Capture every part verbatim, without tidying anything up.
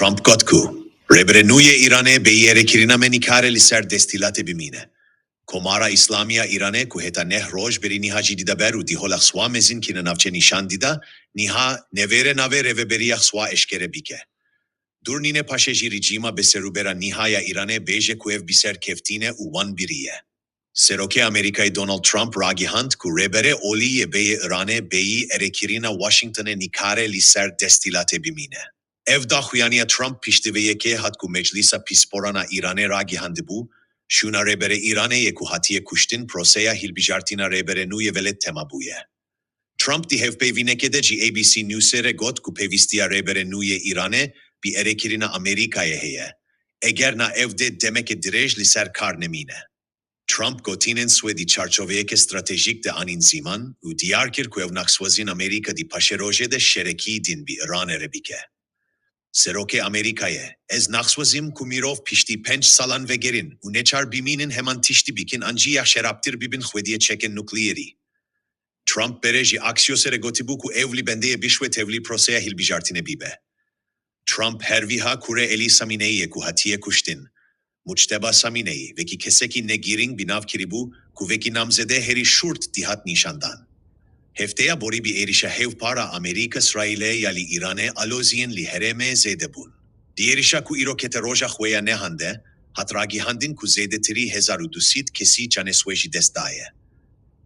Trump got ku rêberê nû yê Îranê bêyî erêkirina me nîkare li ser desthilatê bimîne. Komara Îslamî ya Îranê ku heta neh roj berî niha jî dida ber û dîhola xwe mezin kirine navçe nîşan dida, niha nevêre navê rêveberiya xwe eşkere bike. Dûr nîne paşê jî rejîma beserûbera niha ya Îranê bêje ku ev bi ser keftî ne û wan biriye. Serokê Amerîkayê Donald Trump ragihand ku rêberê olî yê bêyî Îranê bêyî erêkirina Washingtonê nîkare li ser desthilatê bimîne. Ev daxuyaniya Trump piştî vê yekê hat ku Meclîsa Pisporan a Îranê ragihandibû, şûna rêberê Îranê yê ku hatiye kuştin proseya hilbijartina rêberê nû yê velet tema bûye. Trump di hevpeyvînekê de ji A B C Newsê re got ku pêwîstiya rêberê nû yê Îranê bi erêkirina Amerîkayê heye. Eger na ev dê demeke dirêj li ser kar nemîne. Trump gotinên Swêdî çarçoveyeke stratejîk de anîn ziman û diyar kir ku ew naxwazin Amerîka di paşerojê de şerekî din bi Îranê re bike. Serokê Amerîkayê, ez naxwazim ku mirov piştî pênc salan vegerin û neçar bimînin heman tiştî bikin an jî ya xerabtir bibin xwediyê çekên nukleerî. Trump berê ji Axiosê re gotibû ku ew li bendê ye bişwe tevlî proseya hilbijartinê bibe. Trump her wiha kurê Elî Samîneyî yê ku hatiye kuştin, Muçteba Samîneyî, wekî kesekî ne girîng bi nav kiribû ku wekî namzedê herî şûrt dihat nîşandan. Hefteya borî bi êrişa hevpar a Amerîka-Îsraîlê ya li Îranê aloziyên li herêmê zêde bûn. Di êrişa ku îro kete roja xwe ya nehan de, hat ragihandin ku zêdetirî hezar û du sed kesî canê xwe ji dest daye.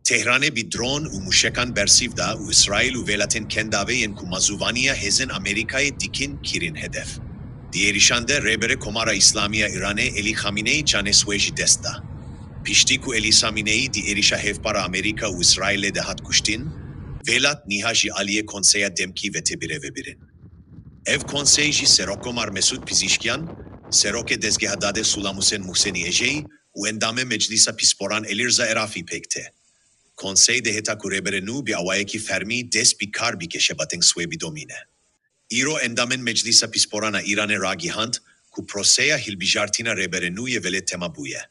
Tehranê bi dron û mûşekan bersîv da û Îsraîl û welatên kendavê yên ku mazûvaniya hêzên Amerîkayê dikin kirîn hedef. Di êrişan de rêberê Komara Îslamî ya Îranê Elî Xamîneyî canê xwe ji dest da. Piştî ku Elî Xamîneyî di êrişa hevpar a Amerîka û Îsraîlê de hat kuştin, welat niha ji aliyê Konseya Demkî ve tê birêvebirin. Ev konsey jî Serokkomar Mesûd Pizîşkiyan, Serokê Dezgeha Dadê Sulam Husên Muhsenî Ejeyî û endamê Meclîsa Pisporan Elîrza Erafî pêk tê. Konsey dê heta ku rêberê nû bi awayekî fermî dest bi kar bike şebatên xwe bidomîne. Îro endamên Meclîsa Pisporan a Îranê ragihand ku proseya hilbijartina rêberê nû yê velet tema bûye.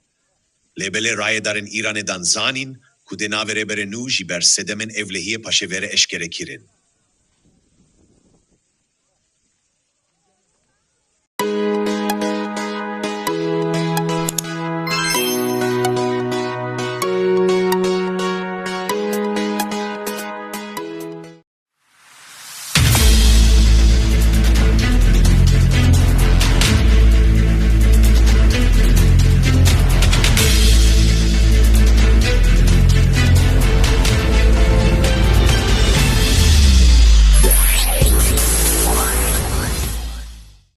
Lê belê rayedarên Îranê dan zanîn ku dê navê rêberê nû ji ber sedemên ewlehiyê paşê vere eşkerekirin.